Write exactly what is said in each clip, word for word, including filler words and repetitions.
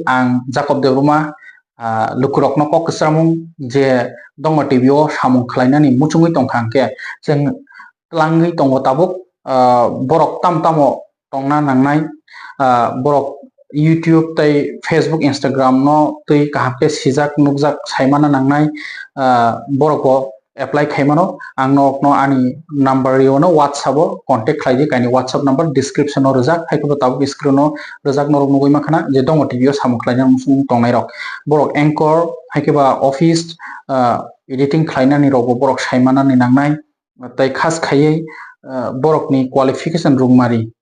ang Jacob Debbarma, ah, lukurokno kok kwchramung je Dongma T V o samung khlainani muchungwi tongkha hwnkhe chwng twlangwi tongo tabuk, ah, borok tam tamo tongna nangnai, ah, borok YouTube tei Facebook, Instagram no twi kaham khe sijak nukjak saimana nangnai, ah, borok bo apply khaimano. Ang norokno ani number riono WhatsApp o contact khlaidi, kaini WhatsApp number description o rwjak, hai khe bo tabuk screen o rwjak norok nugwi mankha na je Dongma T V o samung khlainani muchung tongnairok. Borok anchor hai khe ba office, ah, editing khlainani rokbo borok saimanani nangnai, tei khas khaiwi, ah, borokni qualification rwngmari,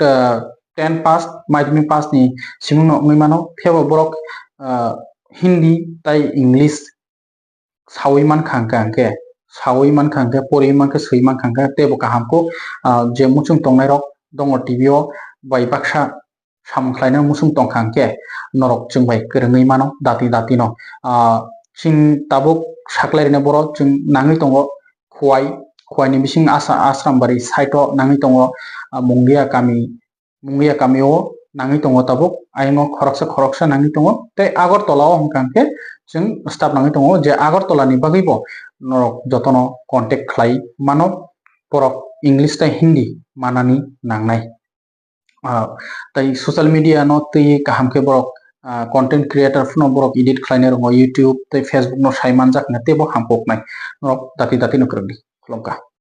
ah, ten pass, madhyamik pass ni simungno wngwi mano, phiyaba borok, ah, Hindi tei English sawi mankha hwnkhe, hwnkhe sawi mankha hwnkhe, poriwi mankhe, swi mankha hwnkhe, teibo kaham khe, ah, je muchung tongnairok Dongma T V o bai baksa samung khlaina muchung tongkha hwnkhe norok chwng bai kwrwngwi mano dati dati no. Ah, chwng tabuk saklai rwna borok chwng nangwi tongo Khowai, Khowai ni bising Asa-, Asrambari side o nangwi tongo, ah, Mungia kami, Mungia kami o nangwi tongo tabuk, ayang o khoroksa khoroksa nangwi tongo, tei Agartala o hwnkha hwnkhe chwng staff nangwi tongo, je Agartala ni bagwi bo norok jotono contact khlai mano, borok English tei Hindi manani nangnai. Ah, tei social media no twi kaham khe borok, ah, content creator phano borok edit khlainai rwngo, YouTube tei Facebook no sai manjak hwnkhe teibo hamkuknai. Norok dati dati no kwrwngdi. Khulumkha.